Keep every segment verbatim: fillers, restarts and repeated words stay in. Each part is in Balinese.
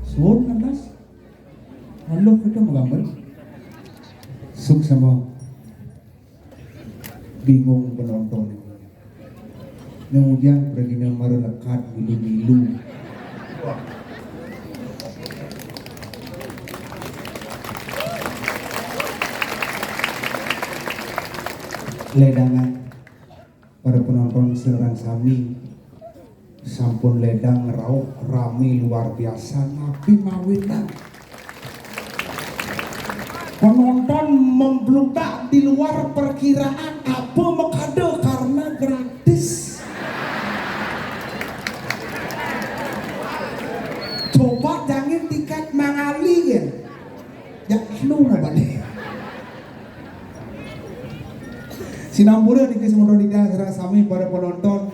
Suwun, Mas. Halo, kita menggambar. Suk sama bingung penonton. Kemudian pergi mara lekad milu-milu. Ledangan. Para penonton sareng sami, sampun ledang ngrauh, rame luar biasa, napi mawinan. Penonton membludak di luar perkiraan, apa makada karena gratis. Coba jangin tiket mangali, kan? Ya, lu mau balik. Sinampura niki semeton titiang sareng sami para penonton.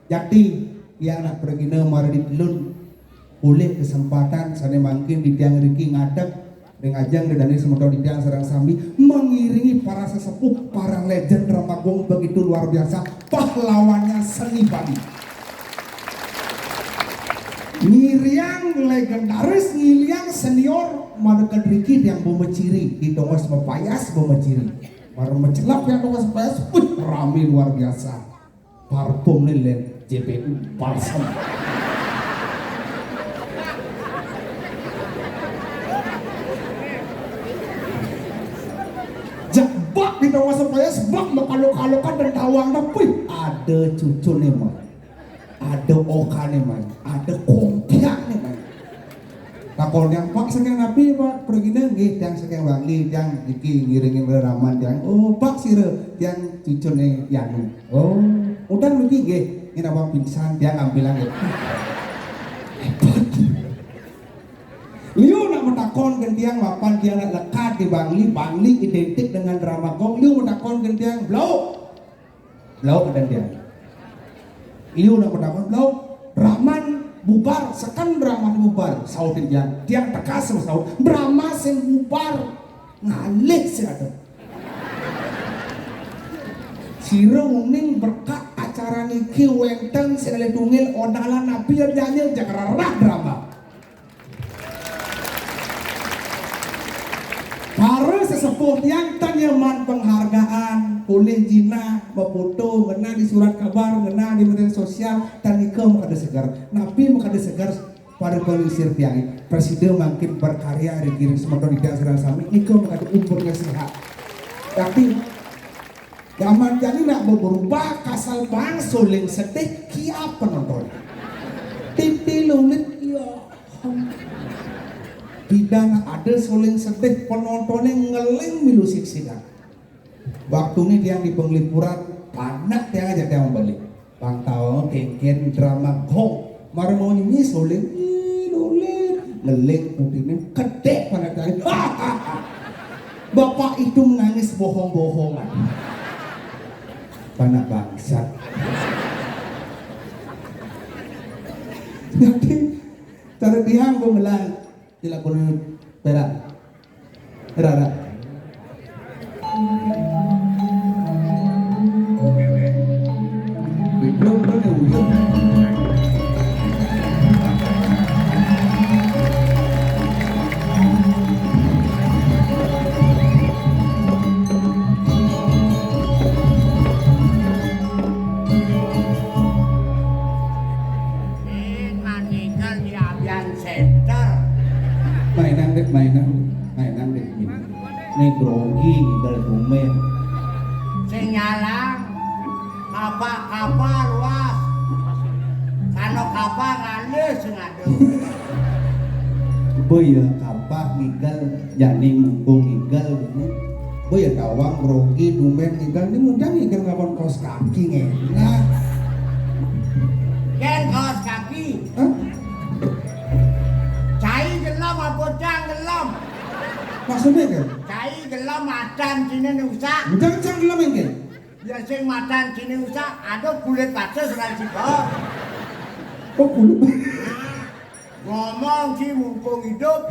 Jati, tiang nak pragina mara ditelun olih kesempatan sane mangkin titiang riki ngadeg ring ajeng dedane semeton titiang sareng sami mengiringi para sesepuh, para legend Drama Gong begitu luar biasa, pahlawannya seni Bali. Ngiriang legendaris, ngiriang senior, mara kedriki tiang bumeciri, di tongos mapayas bumeciri. Mara macelep tiang tongos mapayas, wih, rame luar biasa. Parfum ni len J P U balsam. Jak bak di tongos mapayas, bak makaluk-kalukan dan tawang, wih, ada cucune, Mai. Ada okane, Mai. Ada kongkiakne, Mai. Takon tiang, "Pak, saking napi, Pak, pragina?" "Nggih, tiang saking Bangli, tiang niki ngiringi reraman tiang." "Oh, Pak, sira?" "Tiang cucune Yanu." "Oh, udan niki?" "Nggih, nggih napa pingsan, tiang ampilang nggih." Hebat. Liu nak matakon ken tiang, mapan tiang nak lekad di Bangli, Bangli identik dengan Drama Gong. Liu matakon ken tiang, "Blau." Blau kadén tiang. Liu nak matakon, "Blau, Brahman bubar, seken Brahman bubar?" Sautin tiang. Tiang tegas masaut, "Brahma sing bubar, ngalih sing ada." Sira uning berkat acara niki wénten sing kalih tunggil odalan napi ya dianya jak rerah drama. Para sesepuh tiang tan nyeman penghargaan, polih jinah, mafoto, ngenah di surat kabar, ngenah di media sosial, tan nika makada seger. Napi makada seger? Para palisir tiang, prasida mangkin berkarya ring ngiring semeton titiang sareng sami, nika makada umurnya sehat. Tapi Zaman jani nak berubah, kasal bang suling sedih, kiap penonton. Titi lulit, ya. Pidan ada suling sedih, penontonnya ngeling milu siksikan. Waktu ini tiang di Penglipuran, panak tiang aja tiang balik. Bang tahu kengken Drama Gong. Mara mau nyanyi suling, ih, lulit. Ngeling putihnya, kedek panak tiang. Bapak itu menangis bohong-bohongan. Panak bangsat. Jadi, cara tiang pembelan, sila kuning perak. Rara. Belum, belum, belum. Maninggal di Abian Center. Mainan dek, mainan, mainan dek. Nih grogi, ngidal tumen. Sing nyalang, kapal-kapal luas. Sano kapal ngalih sing ada. Boy ya, kapal ngigal, jani mumpung ngigal ini. Boy ya, tawang grogi, tumen ngigal. Ini mudah ngigal ngelawan kaos kaki, ngenak. Ken kaos kaki. Hah? Cai gelem apa cang gelem? Maksudnya kan? Cai gelem madan sini nusak. Udah cang gelem ini. Ya sing madan sini nusak, ada kulit batis kan sih, Bos. Oh, kulit. Ngomong sih mumpung hidup.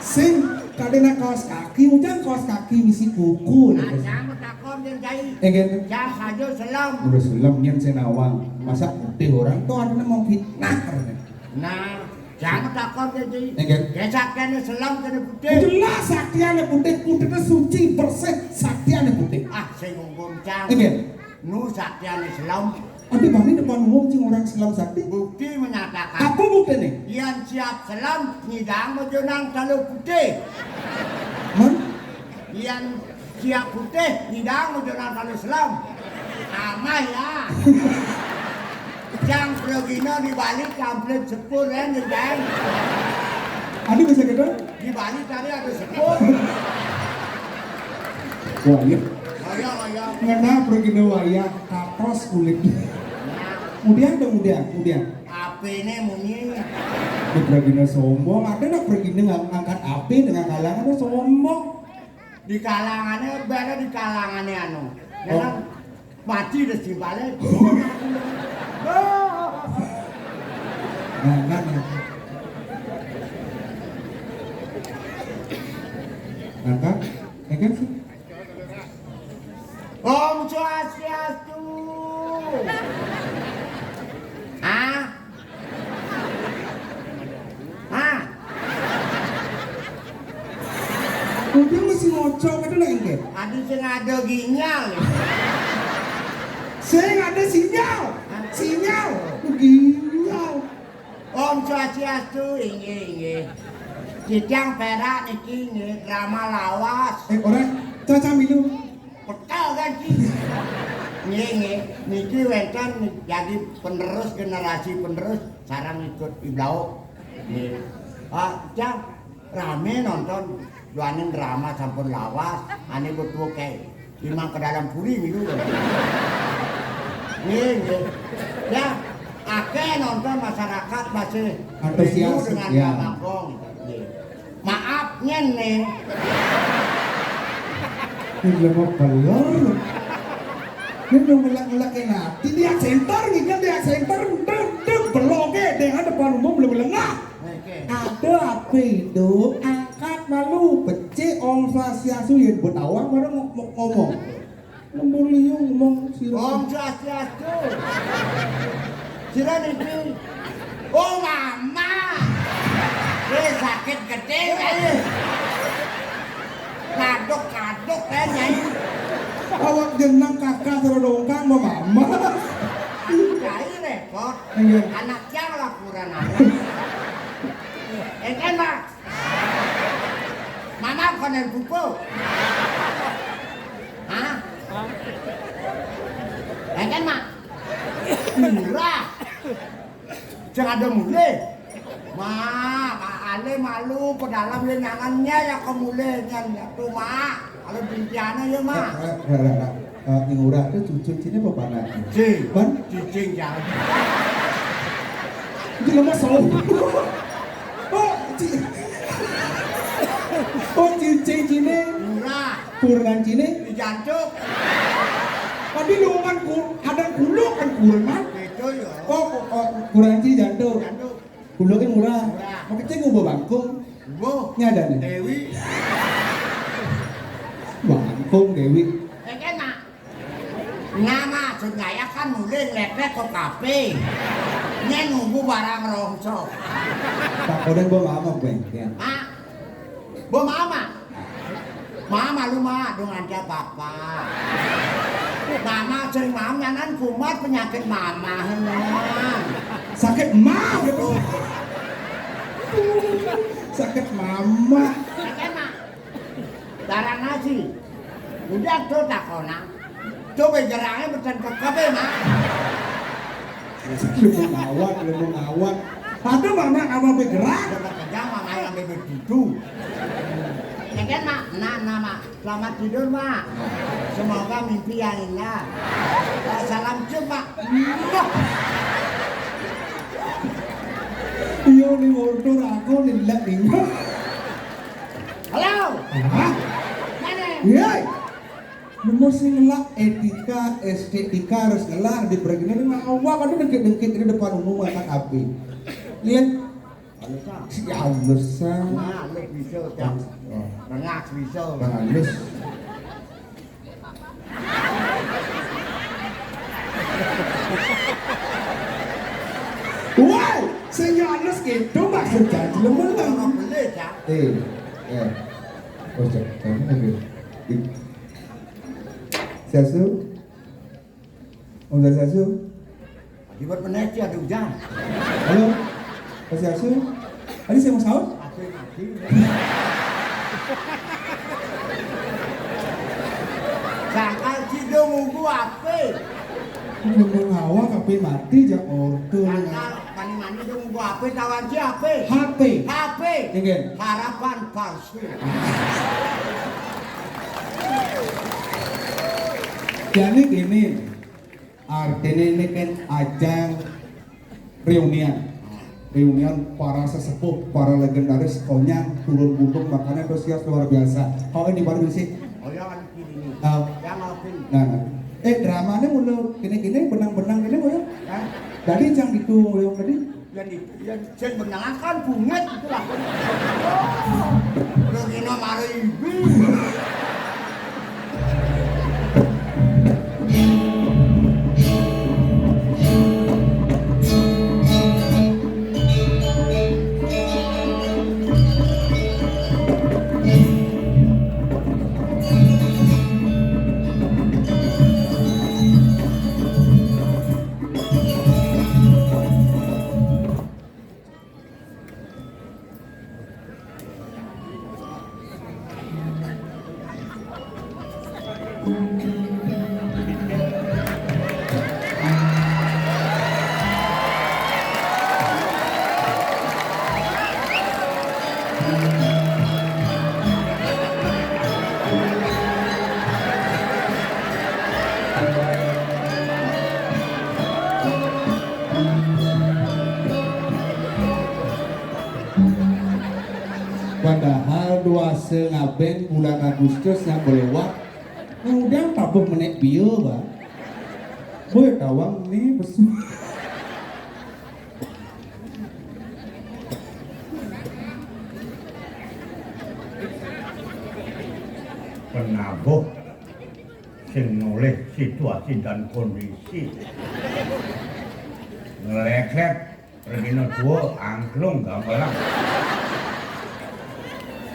Sing Kadéna kaos kaki, ujang kaos kaki misi kuku. Nah, jang takon, jang jai. Éngkén. Jang saja selem. Udah selem, nyén sing nawang. Masa putih orang tuh ada mau fitnah. Nah, jang takon, jang jai. Éngkén. Ya, saktiané selem, kéné putih. Jelas saktiané putih, putihnya suci, bersih, saktiané putih. Ah, sing ngomong cang. Éngkén. Nu saktiané selem. Ada bani depan umum sing orang selem sakti. Bukti menyatakan. Apa buktiné? Yén siap selem, nyidang majonang taluh putih. Hah? Yén siap putih, nyidang majonang taluh selem. Amah ya. Jang pragina dibalik kamplit sepur, ya, nyidang. Ada bisa gitu? Di Bali tadi ada sepur. Wah, iya. Ayo, ayo. Ngena pragina wayah, kapros kulit. Kemudian dong, kemudian, kemudian. Apa ini munyi? Di pragina sombong, ada nak pragina nggak ngangkat api dengan kalangan sombong. Di kalangannya, beda di kalangannya anu. Ya kan? Mati udah sih balik. Nah, kan, ya. Nah, kan? Ya kan sih? Om Swastiastu. Ah? Ah? Udah mesti ngocok itu lah, inggih. Ada sing ada ginyal. Sing ada sinyal. Sinyal. Ginyal. Om Swastiastu, inggih, inggih. Titiang Pérak niki, inggih, drama lawas. Eh, orang caca milu. Betul kan, Ci? Nggih, nggih. Niki wénten jadi penerus, generasi penerus sareng ikut Iblau. Nggih. Ah, Cang, ramé nonton, duaning drama sampun lawas, ané betul kayak Imam ke dalam puri milu. Nggih, nggih. Ya, akéh nonton masyarakat masih antusias, rindu dengan ya. Drama Gong. Nggih. Maaf, nyén nih. Ini lemah beler. Ini belum ngelak-ngelak enak. Dia center, nih kan dia center, deg, deg, belogé, dengan depan umum belum lengah. Oke. Ada apa itu? Angkat malu, becik, Om Swastiastu, ya, buat awak, baru ngomong. Lembur liu ngomong sira. Om Swastiastu. Sira niki. Oh, mama. Eh, sakit gedé, Nyai. Ngaduk-ngaduk, eh, Nyai. Awak jeneng kakak sira dongkang, mau mama. Nyai repot. Iya. Anak yang laporan aku. Eh, kan, Mak? Mama bukan yang buku. Hah? Enten, Mak? Murah. Jangan ada mulai. Mak, Mak Ale malu ke dalam dia nyangannya ya ke mulai nyan ya tuh, Mak. Kalau demikiannya ya, Mak. Eh, eh, eh, eh, eh. Eh, ning ora tuh cucuk sini apa panas? Cing. Ban? Cicing, jangan. Iki lho, Mas, sopo? Oh, ci-, oh, cicing sini. Murah. Kurangan sini. Dijancuk. Tapi lu kan ku-, ada kulo kan kurangan. Itu ya. Oh, oh, oh, kurangan sini jantung. Jantung. Kulo kan murah. Murah. Makanya gue bawa bangkung. Wah. Ini ada nih. Dewi. Bangkung, Dewi. Eh, kan, Mak? Nah, maksud saya kan mulai nglepek ke kafe. Ini nunggu barang rongsok. Tak kodeng bawa mama, gue. Ya. Mak, bawa mama. Mama lu, Mak, dong ada papa. Mama sering mama nyanan kumat penyakit mama, nyanan. Sakit mah gitu. Sakit mama. Sakit, Mak. Barang nasi. Udah tuh takonang. Coba jerangnya beten ke kafe, Mak. Lu mau ngawat, lu mau ngawat. Ada mana sama bergerak? Udah kerja, Mak, main sampai berdudu. Ya kan, Mak? Nah, nah, Mak. Selamat tidur, Mak. Semoga mimpi yang indah. Eh, salam cium, Mak. Iya, nih, order aku, nih, lihat, nih. Halo? Hah? Mana? Iya. Nemu sing ngelak etika, estetika harus ngelak di pergi ini mah awak ada dengkit-dengkit di depan umum anak api. Lihat. Halo, Cang. Si halus, Cang. Nah, lu bisa, Cang. Oh. Rengak bisa. Bang Agus. Wow, sing ya halus gitu maksudnya. Jelema lah. Ora boleh, Cak. Eh, ya. Oh, Cak, kamu lagi. Di- Siasu? Om Swastiastu. Liwat meneh iki ada hujan. Halo. Swastiastu. Tadi saya mau sahur? Ape mati? Sangkal cidung ngunggu ape? Ngomong awak ape mati, jak ordo. Sangkal mani-mani dong ngunggu ape, kawan si ape? H P. H P. Nggih. Harapan palsu. Jadi gini, artinya ini kan ajang reunian. Reunian para sesepuh, para legendaris Konyang turun gunung, makanya antusias luar biasa. Kau ini baru sih. Oh ya, kan gini nih. Ah. Yang apa? Nah, nah. Eh, dramanya mulai gini-gini, benang-benang gini, kok ya? Hah? Tadi yang itu, yang tadi. Yen itu, yen sing menengakan bunget itu lah. Ora kena mari ibu. Padahal dua sengaben bulan Agustus yang lewat, udah tabuh menek bio, Bang. Boy, tawang nih besu. Penabuh sing nolih situasi dan kondisi. Ngelekek Regina tua angklung gamelan.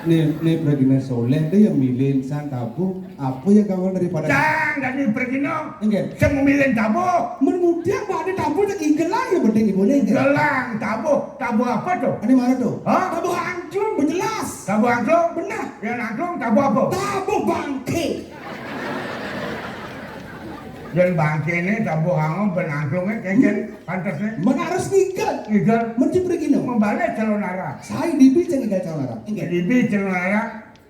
Nih, nih Regina Soleh tuh yang milih insan tabuh. Apa ya gamelan daripada Cang, dari Regina. Enggak. Sing memilih tabuh. Mun mudiang Pak, ada tabuh tak igelang ya penting boleh enggak? Gelang tabuh. Tabuh apa tuh? Ini mana tuh? Hah? Tabuh angklung, jelas. Tabuh angklung? Benar. Yang angklung tabuh apa? Tabuh bangke. Yang bangke ini tabuh angklung, ben angklungnya kengken. Pantes nih. Men harus ngigel. Ngigel. Mencipri gini. Membalik calonara. Saya dibi ceng ngigel calonara. Enggak. Dibi calonara,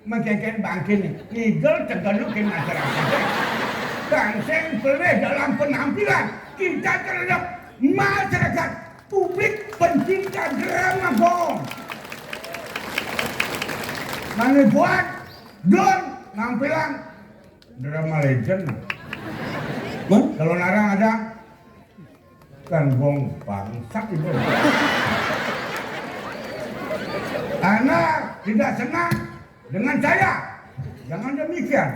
mengkengken bangkin. Ngigel tegeluk ke masyarakat. Bangsen pelih dalam penampilan kita terhadap masyarakat, publik pencinta drama gong. Mane buat don nampilan drama legend. Bang? Kalau narang ada kan gong bangsat itu. Anda tidak senang dengan saya, jangan demikian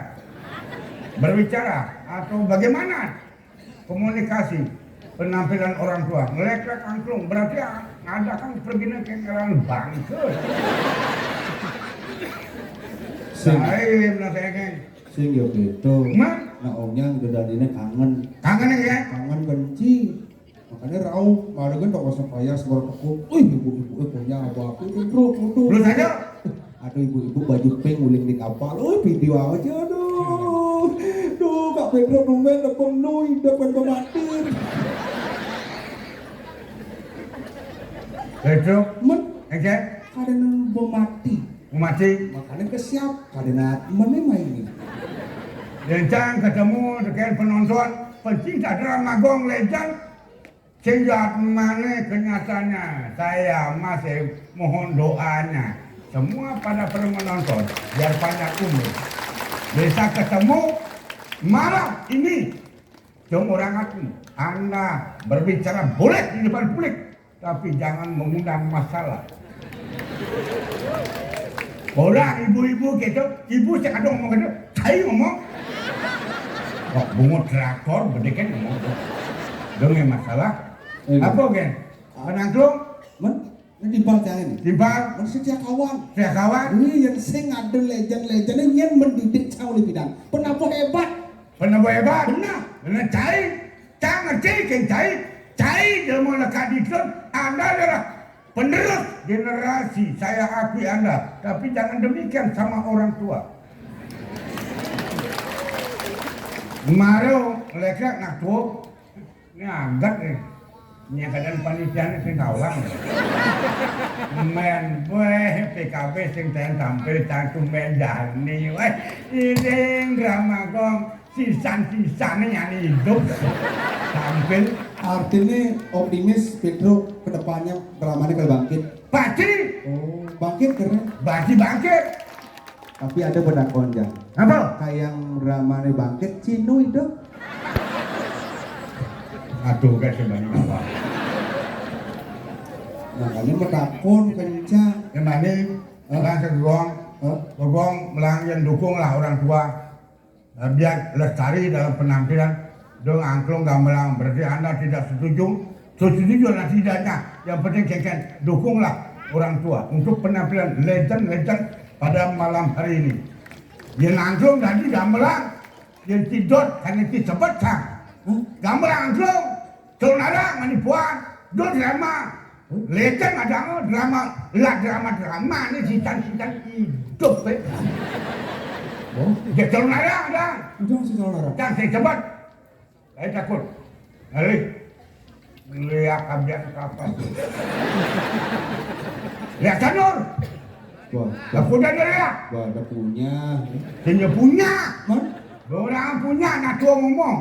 berbicara atau bagaimana komunikasi penampilan orang tua. Ngelek-lek angklung berarti ada kan pergi ke keran bangke. Sing. Saya nasihatnya. Sing ya beda. Nah, omnya gedaninya kangen. Kangen ya? Kangen benci. Makanya rauh, kemarin kan tak usah payah semua teko. Wih, ibu-ibu eh punya apa aku intro foto. Terus aja. Ada ibu-ibu baju pink nguling di kapal. Oh, video aja aduh. Duh, Kak Pedro tumben tepung nu hidup kan pematir. Pedro, men, oke. Ada nang bom mati. Mati. Makanya kesiap, karena mana main ini. Rencang ketemu dengan penonton, pencinta drama Gong Legend. Sehingga mana kenyataannya, saya masih mohon doanya semua pada para menonton biar panjang umur. Bisa ketemu malam ini. Jom orang aku, Anda berbicara boleh di depan publik, tapi jangan mengundang masalah. Orang ibu-ibu gitu, ibu sing kadang ngomong gitu, cai ngomong. Wah, bungut traktor, bedeken ngomong. Dong yang masalah. Apa, Gen? Penangklung? Men, ini timpal cai ini. Timpal? Men setia kawan. Setia kawan? Ini yang sing ada legend-legendnya, yang mendidik cai oleh bidang. Penabuh hebat. Penabuh hebat? Benar. Benar, cai. Cang ngerti, Gen, cai. Cai, jelema lekat di Anda adalah penerus generasi, saya akui Anda, tapi jangan demikian sama orang tua. Maro lekat nak tuh, ini agak nih. Nya kadang panitia ini sing tawang. Men, weh, P K B sing ten tampil, cang tuh men jani, weh, ini drama gong. Sisan-sisannya nyanyi hidup. Tampil. Artinya optimis, Pedro, ke depannya dramanya kalau bangkit. Pasti. Oh, bangkit keren. Pasti bangkit. Tapi ada pada konjak. Apa? Kayak yang dramanya bangkit, Cinu hidup. Aduh, kan sebenarnya apa? Makanya metakon kencang. Yang mana? Hah? Orang segong. Hah? Segong melang yang dukung lah orang tua. Nah, biar lestari dalam penampilan dong angklung gamelan. Berarti Anda tidak setuju? Setuju lah tidaknya. Yang penting keken dukunglah orang tua untuk penampilan legend-legend pada malam hari ini. Yang angklung tadi gamelan, yang tidot kan itu sebet sang. Gamelan angklung, saudara manipuan, dot drama. Lecen ada drama, lah drama-drama ni sitan-sitan hidup, eh. Oh. Dia calon arang ada. Udah si calon arang. Dan saya cepat. Saya takut. Ngeri. Lihat kabian kapas. Lihat Sanur. Wah. Lah kuda dia lihat. Wah, ada punya. Dia punya. Man? Orang punya nak tua ngomong.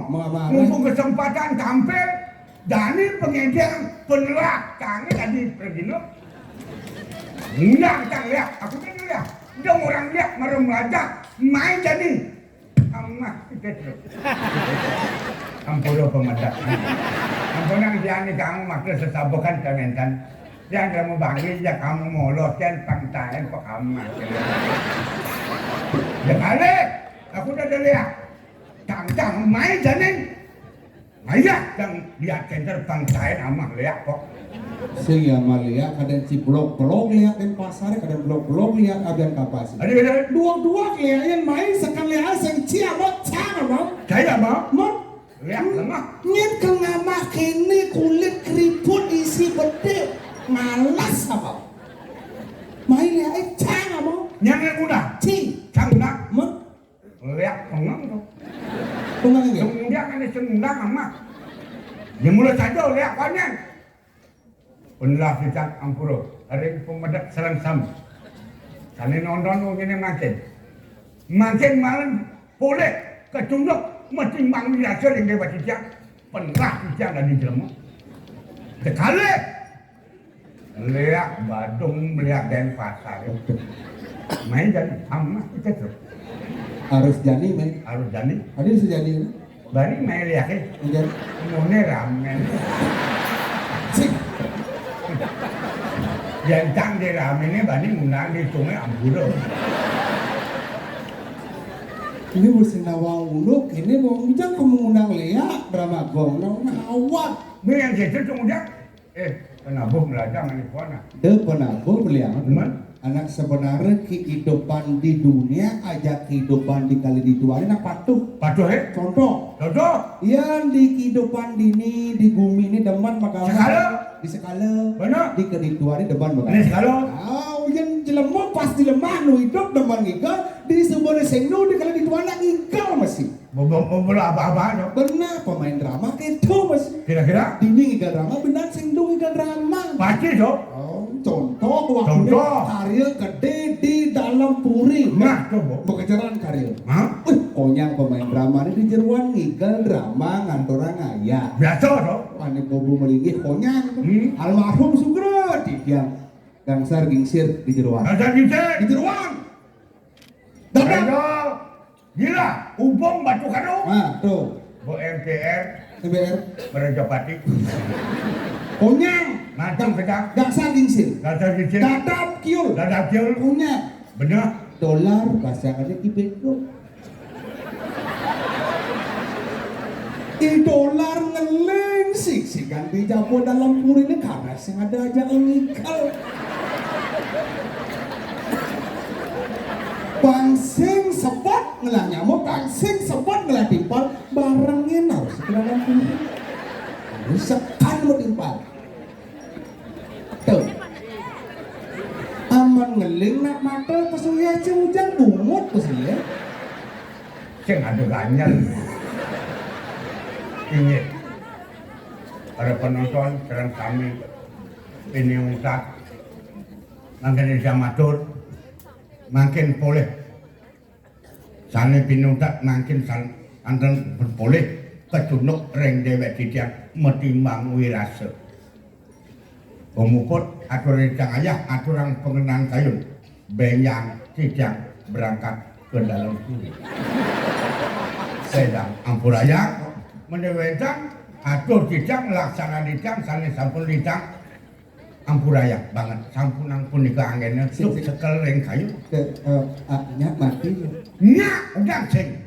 Mumpung kesempatan tampil, Dani pengedeng penelah tangi tadi pergi lo. Undang tang lihat, aku kan lihat. Dong orang lihat marah melajak, main jadi. Amah kita tu. Ampura pemedak. Ampun yang dia ni kamu makin sesabukan kementan. Yang kamu bangkit ya kamu molot kan pangtain pekaman. Ya kali, aku dah lihat. Tang tang main jadi. Ayah yang lihat center bangsain amah lihat kok. Sing ya mah lihat kadang ciblok-blok lihat di pasar, kadang blok-blok lihat abian kapas. Ada, ada. Dua-dua lihat yang main sekali lihat sing cia bocah apa? Saya apa? Mah. Lihat lemah. Nyen ke ngamah kene kulit keriput isi bedik. Malas apa? Main lihat eh cang apa? Nyen lihat udah. Ci. Cang udah. Mah. Leak pengang tu. Pengang dia? Kemudian ada sendang amat. Dia mula saja leak panjang. Penlah kita ampura. Hari pemedak serang sama. Sana nonton orang ini makin. Makin malam boleh kecunduk metimbang biasa yang dia baca. Penlah kita dah dijelma. Sekali. Meliak Badung, meliak Denpasar. Main jadi sama kita tu. Harus jadi main. Harus jadi. Ada bisa jadi. Bari main liak eh. Jadi. Mone ramen. Cik. Yang tang di ramen ni bani ngundang di sungai Amburo. Ini mesti nawang uluk, ini mau ngundang kamu ngundang liak drama gong, nawang awak. Ini yang gitu tu ngundang. Eh, penabuh melajang ni puan ah. De penabuh beliang. Cuman? Anak sebenarnya kehidupan di dunia aja kehidupan di kali di dua ini patuh. Patuh eh? Contoh. Contoh. Yang di kehidupan di ini di bumi ini demen magala. Segala. Di segala. Benar. Di kali dua ini demen magala. Ini segala. Ah, yang jelema pas jelema nu hidup demen ngigal di sebuah sing nu di kali di dua anak ngigal masih. Bobok apa-apa tu. Benar pemain drama gitu mas. Kira-kira? Dini ngigal drama benar sing dung ngigal drama. Pasti tu. Oh, contoh waktu contoh. Karya gede di dalam puri. Nah, tu bu. Pekerjaan karya. Hah? Wih, konyang pemain drama ni di jeruan ngigal drama ngantorang ayah. Biasa tu. Ane bobo melinggih konyang tu. Hmm. Almarhum Sugro di dia. Gangsar gingsir di jeruan. Gangsar gingsir. Di jeruan. Dapat. Ayo. Gila, ubung batu kado. Ah, tu. Bo M T R. M T R. Merajapati. Konyang. Macam kejang. Dasar gingsir. Dasar gingsir. Dadap kiul. Dadap kiul. Konyang. Bener. Dolar, bahasa kene ki bego. I dolar ngeling sik-sikan di jaba dalem purine, karena sing ada aja ngikel. Bang sing sebet ngelah nyamuk, bang sing sebet ngelah timpal, barengin harus ke dalam puri. Harus sekan mau timpal. Tuh. Aman ngeling nak mata pesuya, cing ujang bungut pesuya. Sing ada ganjel. Inggih. Para penonton, sareng sami pinunas. Mangkin Ida matur, mangkin polih. Sane pinunas mangkin san-, santen polih kecunduk ring dewek titiang matimbang wirasa. Pamuput atur ring Sang Ayah, aturang pangenan kayun. Benjang titiang berangkat ke dalam puri. Sedang ampurayang, menawi wenten atur titiang, laksanan titiang sane sampun titiang ampurayang banget. Sampunang punika anggene. Sing, sing. Sekel ring kayu. Ke, eh, ah, nyak mati. Nyak, udah sing.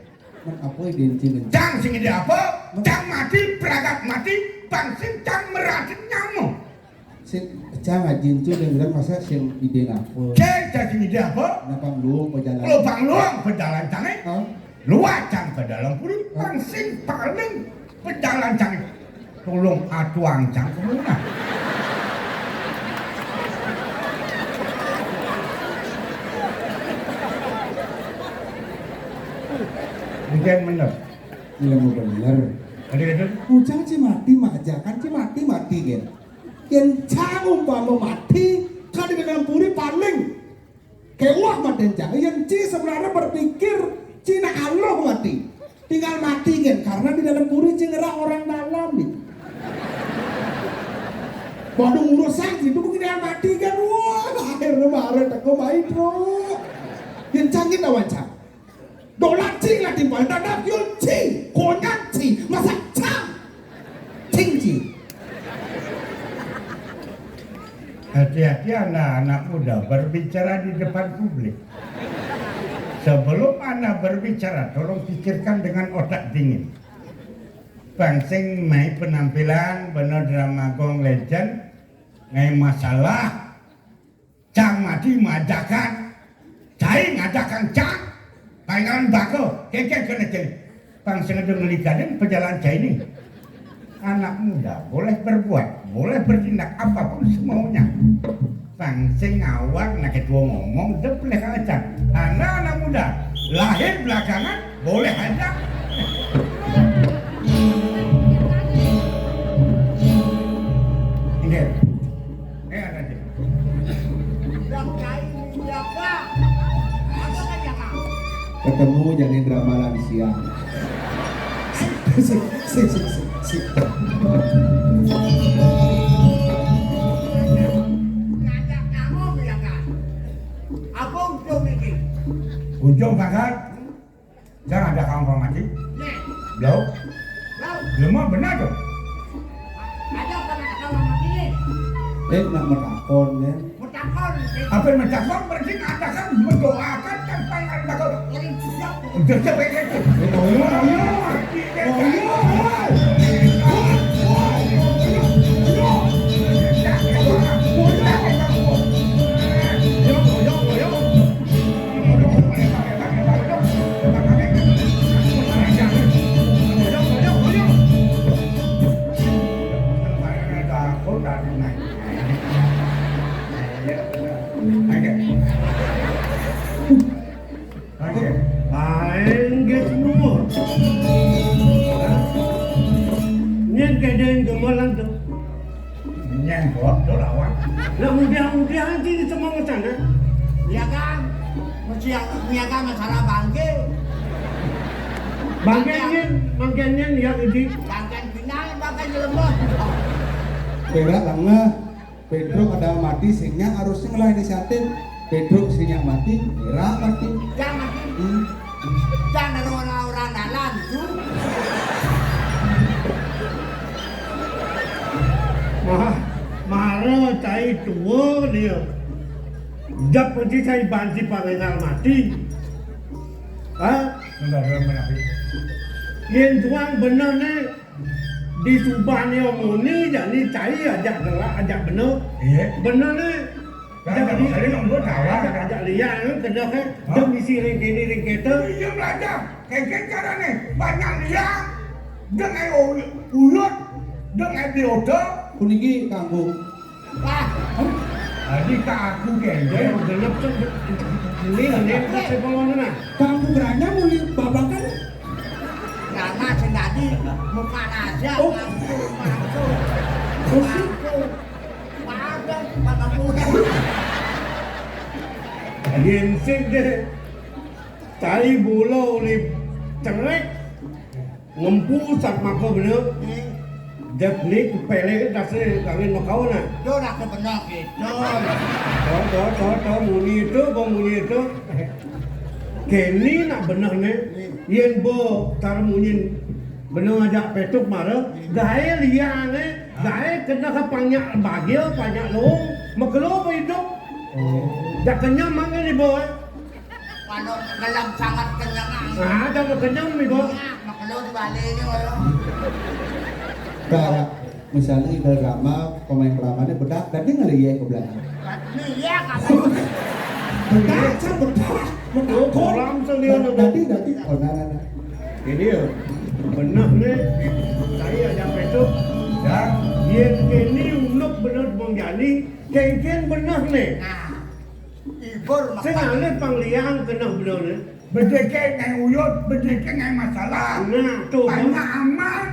Men apa idin sing? Cang sing ide apa? Cang mati, pragat mati, bang sing cang meratin nyamuk. Sing cang ajin tu dengan masa sing idin apa? Cang, cang sing ide apa? Napa luang pejalan? Lubang luang pejalan cange. Hah? Luar cang ke dalam puri, hah? Bang sing paling pejalan cange. Tolong atuang cang kemana? Bukan bener. Iya, mau bener. Ada itu? Ujang ci mati, majakan ci mati, mati, kan? Yen cang umpama mati, kan di dalam puri paling kewah mati cang. Yen ci sebenarnya berpikir, ci nak aluh mati. Tinggal mati, kan? Karena di dalam puri ci ngerah orang dalam, gitu. Waduh, urusan situ mungkin yang mati, kan? Wah, akhirnya marah, teko main, bro. Yen cang kita wancang. Dolan ci lah timpal, dadap yun ci, konyak ci, masak cang. Cing ci. Hati-hati anak-anak muda berbicara di depan publik. Sebelum Anda berbicara, tolong pikirkan dengan otak dingin. Bang sing mai penampilan bener drama gong legend, ngai masalah. Cang mati majakan, cai ngajakan cang, paingan bako, keke kene kene. Bang sing ada ngeligadin pejalan cai ini. Anak muda boleh berbuat, boleh bertindak apapun semaunya. Bang sing awak nak ketua ngomong, dep leh aja. Anak-anak muda, lahir belakangan, boleh aja. Ini. Eh, ada aja. Ketemu jani drama lansia. Sik, sik, sik, sik, sik. Ngajak kamu ya, Kak? Apa ujung ini? Ujung, Kakak. Jangan ada kawan-kawan mati. Nih. Blau. Blau. Lemah benar tuh. Ada apa nak kawan mati nih? Eh, nak metakon, ya. Metakon. Apa yang metakon? Berarti mengatakan, mendoakan, kan pangan bakal. Orang siap. Udah siap, ya, itu. Eh, oh, iya, oh, iya. Oh, iya, oh. Paling nggih semua. Nyen kedeng gemolan tuh. Nyang kok, do lawan. Lah, mudah-mudahan iki semua sana. Iya, Kang. Mesti yang, iya, Kang, masalah bangke. Bangke nyen, bangke nyen ya, Idi. Bangke pindah, bangke jelema. Perak lengah. Pedro kada mati, sing nyak harusnya ngelah inisiatif. Pedro sing nyak mati, Perak mati. Jangan mati. Hmm. Jangan ada orang-orang dalam itu. Wah, mara cai tua dia. Jep kunci sai banci pangenal mati. Ha? Enggak ada menawi. Yen tuang bener ne di subane omoni jani cai ajak gelak ajak bener. Iya. Bener ne. Kan jep di kali nunggu dawa. Ajak, ajak liang kena ke. Hah? Jep isi ring kene ring kete. Iya belajar. Kengkeng carane banyak liang. Dengan uyut, dengan biota. Puniki kanggo. Wah. Jadi tak aku kengkeng. Gelap tuh. Ini ini kita sepuluh mana? Kanggo beranya muli babakan. Karena sing tadi muka raja. Oh. Mampu, mampu. Terus? Mampu. Pada, pada muda. Yen sing deh. Cai bula uli cerek ngempu sat maka bener. Jep ni kepele dase kangin makau na. Yo ora kebener gitu. To, to, to, to, muni itu, bo muni itu. Keni nak bener ne. Yen bo cara munyin bener ngajak petuk mara. Gae liane, gae kena ke panyak bagia, panyak lowong. Makelo bo hidup. Oh. Dak kenyang mangan ni bo. Kalau dalam sangat kenyang. Ah, dah kenyang ni bo. Nah, makelo di balik ni kalau. Kalau misalnya Iqbal Rama, pemain Ramanya bedak, tadi ngeliat ke belakang. Iya, kalau bedak, saya bedak. Bedak. Oh, kolam sendiri. Tadi, tadi, oh, nah, nah, nah. Ini ya, bener ni. Saya ajak petuk. Ya. Yen keni unuk bener Bang Jani, kengkeng bener ni. Nah. Ibur. Sing makan. Ane pang liang keneh bener ne. Bedeke ngai uyut, bedeke ngai masalah. Nah, tuh. Banyak amat,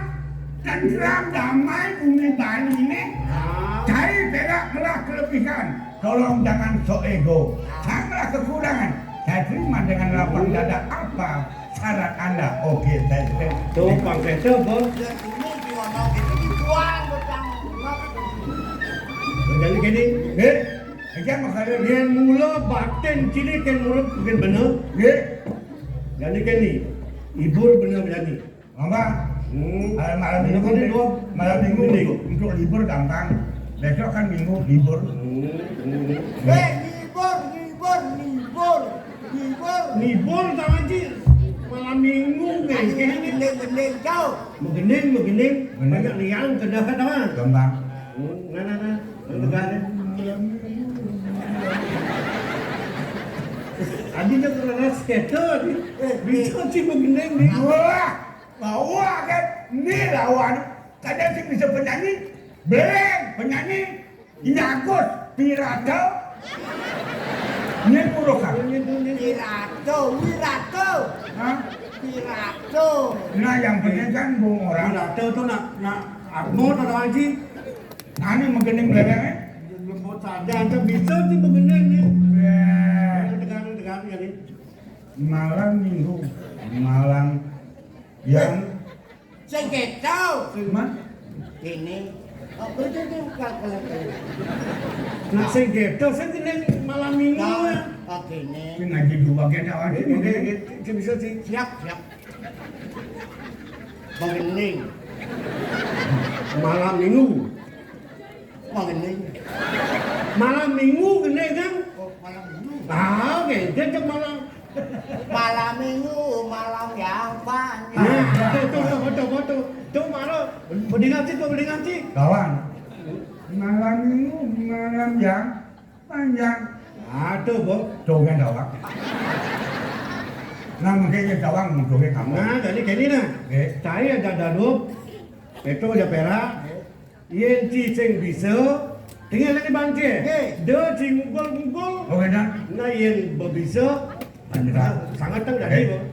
tentram, damai, bumi Bali ini. Ah. Cari perak melah kelebihan. Tolong jangan sok ego. Janganlah kekurangan. Saya terima dengan lapang dada apa syarat Anda. Oke, saya terima. Tuh, Bang Seto, Bos. Dan ini di mana ini dibuang, Bang. Jadi gini. Eh? Yen mula batin cilik yen murid mungkin bener. Nggih. Jani kene. Ibur bener jani. Apa? Hmm. Malam, malam minggu, malam minggu untuk, untuk libur gampang. Besok kan minggu libur. Hmm. Hmm. Eh, libur, libur, libur, libur. Libur ta, Haji? Malam minggu kan. Gending-gending jauh. Menggending, menggending. Banyak liang kedah kan, Bang? Gampang. Hmm, nah, nah, nah. Tegar, ya. Adi dah keras keto, adi. Eh, bisa sih begini, nih. Wah, bawa kan. Ni lawan. Kadang sih bisa penyanyi. Beleng, penyanyi. Ini Agus, Pirato. Ini Purwokan. Ini, ini, ini. Pirato, Wirato. Hah? Pirato. Nah, yang penting kan bung orang. Pirato tuh nak, nak Arnold atau Haji? Ane menggending belakangnya? Lembut saja, anda bisa sih menggending nih. Tegang, tegang ya nih. Malam minggu, malam yang sing keto. Mas? Kene. Oh, berarti itu bukan kalau. Nah, sing keto, sing kene malam minggu ya. Oh, kene. Sing ngaji dua gen awak ini. Oke, oke, oke, bisa sih. Siap, siap. Menggending. Malam minggu. Menggending. Malam minggu gini kan? Oh, malam minggu. Ah, oke, dia cek malam. Malam minggu, malam yang panjang. Nah, tuh, tuh, tuh, foto, foto. Tuh, malam. Mendingan sih, tuh, mendingan sih. Kawan. Malam minggu, malam yang panjang. Aduh, Bos. Dongeng dawang. Nah, mungkin dawang dongeng kamu. Nah, jadi gini nah. Nggih. Saya ada dadu, itu aja perak. Nggih. Yen ci sing bisa, tinggal lagi bangke. Nggih. De ci ngugul-ngugul. Oh, enak. Nah, yen bebisa, sangat teng dadi, Bos.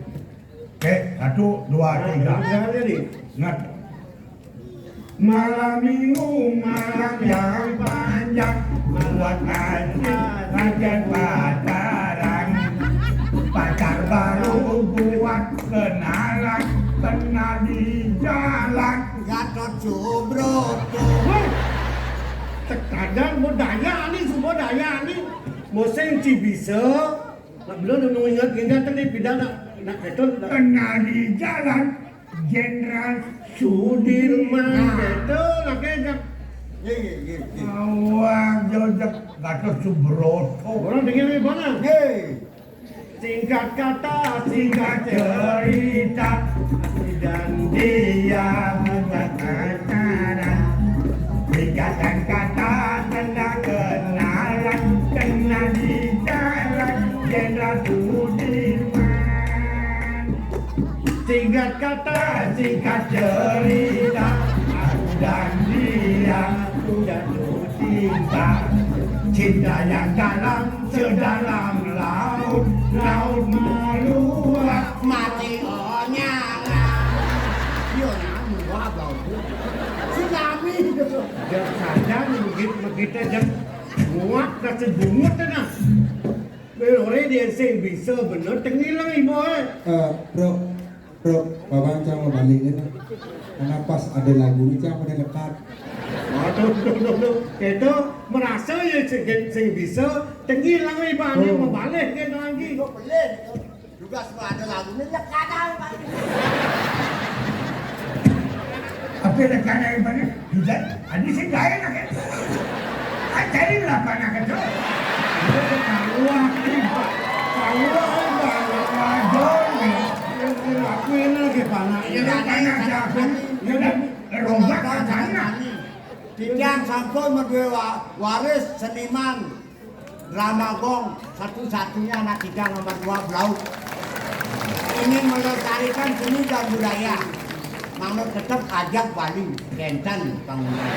Oke, satu, dua, tiga. Nah, jadi. Ingat. Malam minggu, malam yang panjang, buat ngaji, ngajar pacaran. Pacar baru buat kenalan, kenal di jalan. Gatot Subroto. Woi, tekadan budaya ni, semua daya ni. Moseng ci bisa, nak belum nunggu ingat, ingat tadi pindah nak, nak betul. Kenal di jalan, Jenderal Sudirman. Nah. Betul, lah kena. Iya, iya, iya, iya. Awak jojak. Gatot Subroto. Orang dengar ni mana? Hei. Singkat kata, singkat cerita, dan dia bukan acara. Ikatan kata tentang kenalan, kenal di jalan Jenderal Sudirman. Singkat kata, singkat cerita, aku dan dia jatuh cinta. Cinta yang dalam sedalam laut, laut meluap. Mati onyangan. Yo, nyamu apa tu? Tsunami. Jang saja ni mugit-mugit aja. Muak kasi bungut na. Lore dia sing bisa bener tengileng ibu eh. Eh, bro, bro, Bapak cang mau balik ini. Karena pas ada lagu ini cang pada lekat. Waduh, duh, duh, duh. Itu merasa ya sing, sing bisa tengileng ibu ini. Oh. Mau balik dia lagi. Kok boleh? Juga semua ada lagunya lekat dah, Pak. Tapi ada karena yang mana? Juga, ini sih gak enak ya. Kan cari lah anak itu. Dia ketawa, ketawa, ketawa, ya. Aku ini lagi panas. Iya, panas, ya. Ya, udah, rombak ke sana. Titiang sampun madué wa-, waris seniman drama gong, satu-satunya anak kita nomor dua Blauk. Ingin melestarikan seni dan budaya. Mangda tetep ajak Bali, kénten panggungan.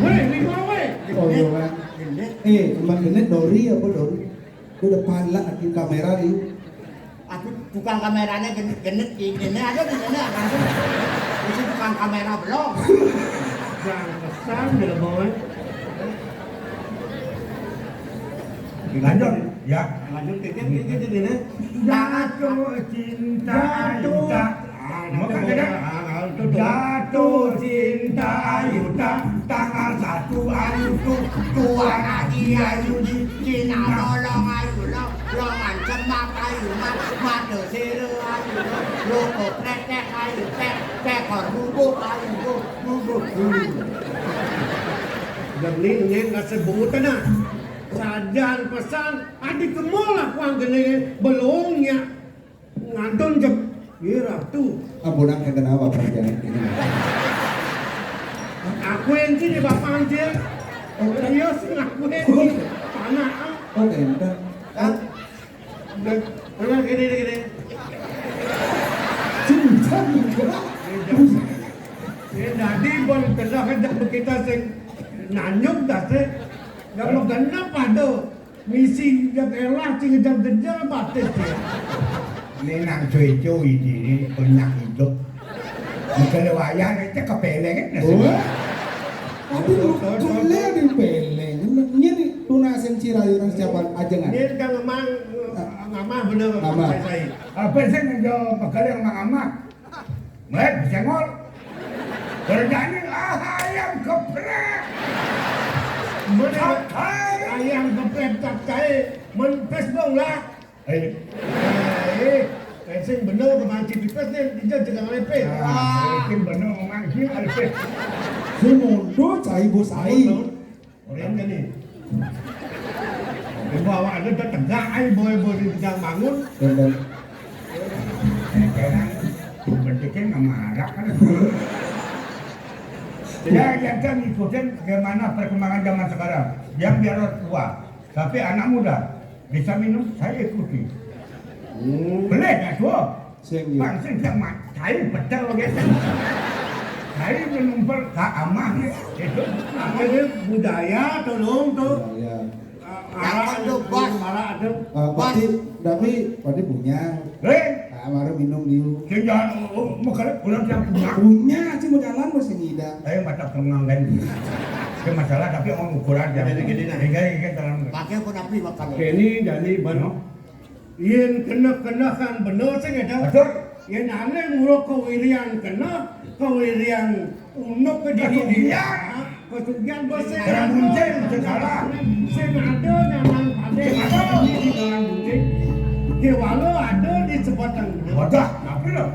Wéh, lima wéh. Oh, iya, Bang. Gendit. Eh, Bang Gendit, Dori apa Dori? Udah palak lagi kamera nih. Aku tukang kameranya genit-genit di sini aja di sini langsung. Ini tukang kamera belum. Jangan kesan dia boy. Lanjut, ya. Lanjut, dikit, dikit, dikit, dikit. Jatuh cinta, jatuh cinta. Mau kagak ada? Jatuh cinta ayu tak tanggal satu ayu tu tuan haji ayu di Cina bolong ayu lo longan semak ayu mat mata sera ayu lo loko kretek ayu tek tekor bubuk ayu lo bubuk bulu. Demi neng kasebut na sajan pesan adi kemol aku angkene belongnya. Ngantun jep. Iya, Ratu. Ampun, aku kenapa perjanjian ini? Aku yang sini, Bapak Anjir. Oh, iya, sih, aku yang sini. Anak, ah. Oh, entar. Hah? Dan, mana gini, gini. Cinta juga. Ini jadi, bon, kenal kan, kita sing nanyuk, dah, sih. Dah, mau genap, ada. Misi jak elah, cing jam genjel batis ya. Ini nang cuy-cuy ini banyak hidup. Bukan wayah, ini kepeleng kan, nasi. Oh. Tapi lu kele di peleng. Ini tunasin cirayuran siapa aja nggak? Ini kan memang, eh, ngamah bener, ngamah. Saya, saya. Apa sih yang jawab, kali yang ngamah? Meh, senggol. Kerjanya, ah, ayam geprek. Mana capcay. Ayam geprek capcay. Men Facebook lah. Eh. Eh, eh, sing bener ke mancing pipis ni, dia jangan lepeh. Ah, sing bener mancing lepeh. Si mundur cai bos ai. Orang kan ni. Bawa ada dah tegak ai boy boy di tengah bangun. Dan, dan. Bentuknya nggak marah kan. Ya, yang kan ngikutin bagaimana perkembangan zaman sekarang. Yang biar tua, tapi anak muda bisa minum, saya ikuti. Hmm. Boleh nggak tuh? Sing, iya. Bang, sing, sing, mak, cai pecel gitu. Cai menumpel ke amah gitu. Akhirnya budaya tolong tuh. Budaya. Ah, marah tuh, bos. Marah tuh. Ah, bos. Pati, tapi, pati punya. Eh? Ah, baru minum dulu. Sing jangan, oh, oh, mau kalian pulang siang punya. Punya, sih mau jalan masih ngidang. Ayo, mata pengang kan. Itu masalah, tapi orang ukuran aja. Gini, gini, nah. Hingga, hingga terang. Pakai pun api makan. Oke, ini jadi ban. No? Yén keneh-kenehan bener sing éda. Betul. Yén ané mula kawirian keneh, kawirian unduk ke diri dia. Kasugihan. Kasugihan bos sing ada. Dalam muncul segala. Sing ada nyaman pada. Sing ada. Ini di dalam muncul. Kéwala ada di sebatang. Wadah, tapi lah.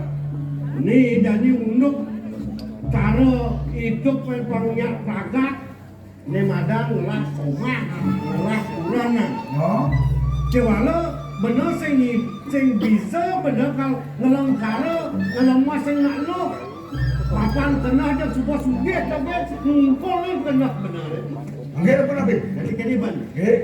Ini jadi unduk cara hidup pangnya pragat. Né madan ngelah omah, ngelah kurenan. Oh. Kéwala bener sing ngi-, sing bisa bener kal ngelem kara, ngelem sing nak luh. Papan keneh aja suba sugih, tapi ngumpul ni keneh bener. Nggih, apa napi? Jadi kéné, Ban. Nggih.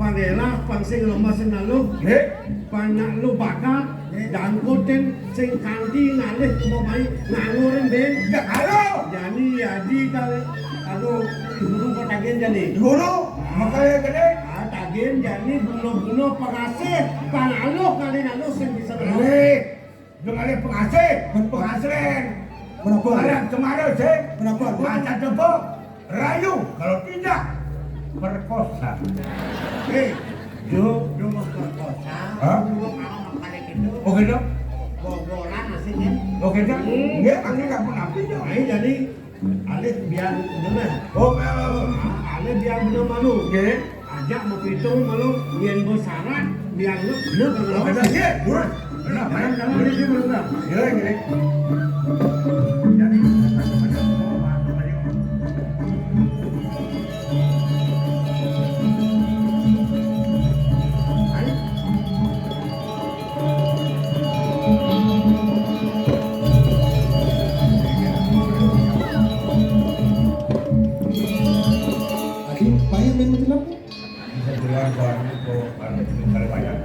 Pang élah, pang sing lemes sing naluh. Nggih. Pang nak luh bakat, nggih, jangkutin sing kanti ngalih kema mai ngangurin, Bén. Ya, halo. Jani aji kal, aduh, guru kok tagihan jani. Guru, makanya gede. Ah, tagihan jani guna-guna pengasih, pang aluh kali naluh sing bisa naluh. Nggih. Dong alih pengasih, pengasren. Kenapa? Barang kemarin sih. Kenapa? Baca tepuk, rayu. Kalau tidak, perkosa. Eh, yo, yo mau perkosa. Hah? Lu mau makan kayak gitu. Oh, gitu? Bobolan aslinya. Oh, gitu? Hmm. Nggih, pakai nggak pernah pindah. Nah, jadi, alih biar bener. Oh, eh, eh. Nah, alih biar bener malu. Nggih. Ajak mapitung malu, yén besarat, biar lu bener bener. Bener, iya, bener. Bener, bener, bener, bener, bener. Iya, iya. Jadi, Adi, payah main macam apa? Bisa bilang baru itu, kalau bayar.